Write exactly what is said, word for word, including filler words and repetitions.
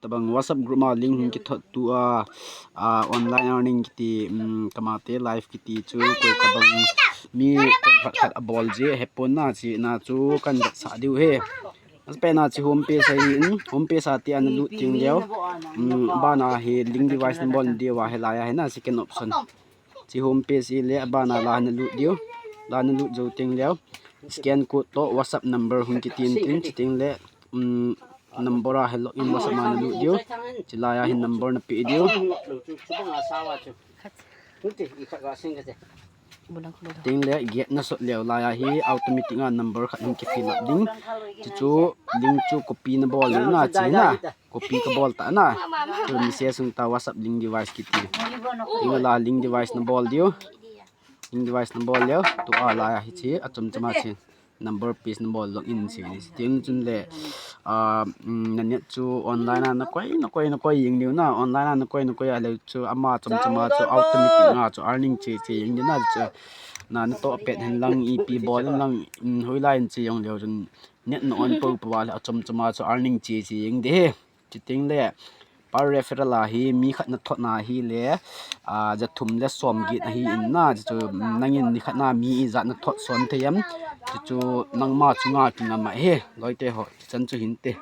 Tabang WhatsApp group ma link hung kithot tua, a, online earning kiti, um, kamate live kiti chu koi tabang mi khat khat abol je hepon na chi na chu kan sa diu he. Aspe na chi home page hi, um, home page a ti ana lut ting leo. Um, bana hi link device number diu a hi laiya hi na second option. Chi home page hi le bana la na lut diu. La na lut jo ting leo. Scan code to WhatsApp number hung kitin tin chi ting le, um, number a hi login WhatsApp ma na lut diu. Chi laiya hi number na pe diu. Ting le get na sot leo laiya hi automatic a number khat hung kifill up ding. Chu chu link chu copy na bol na chi na. Copy ka bol ta na. Chu message sung ta WhatsApp link device kiti. Ting la link device na bol diu. Link device na bol leo. Tu a laiya hi chi achom chama chi. Number page na bol login chi ni. Ting chun le, a, um, na net chu online a na koi, na koi, na koi jing diu na. Online a na koi, na koi a le chu ama chom chama chu automatic a chu earning chi chi jing diu na chu. Na na to pet hen lang ipi bol hen lang, um, hoi lai in chi jong leo chun net na on po po a le achom chama chu earning chi chi jing de he. Chi ting le per referral a hi mi khat na thot na hi le, a, ja thum le som get a hi in na chu, um, nangin ni khat na mi ijat na thot son thei em. Chu chu nangma chunga kingam a he. Loi te ho, chi chan chu hin te.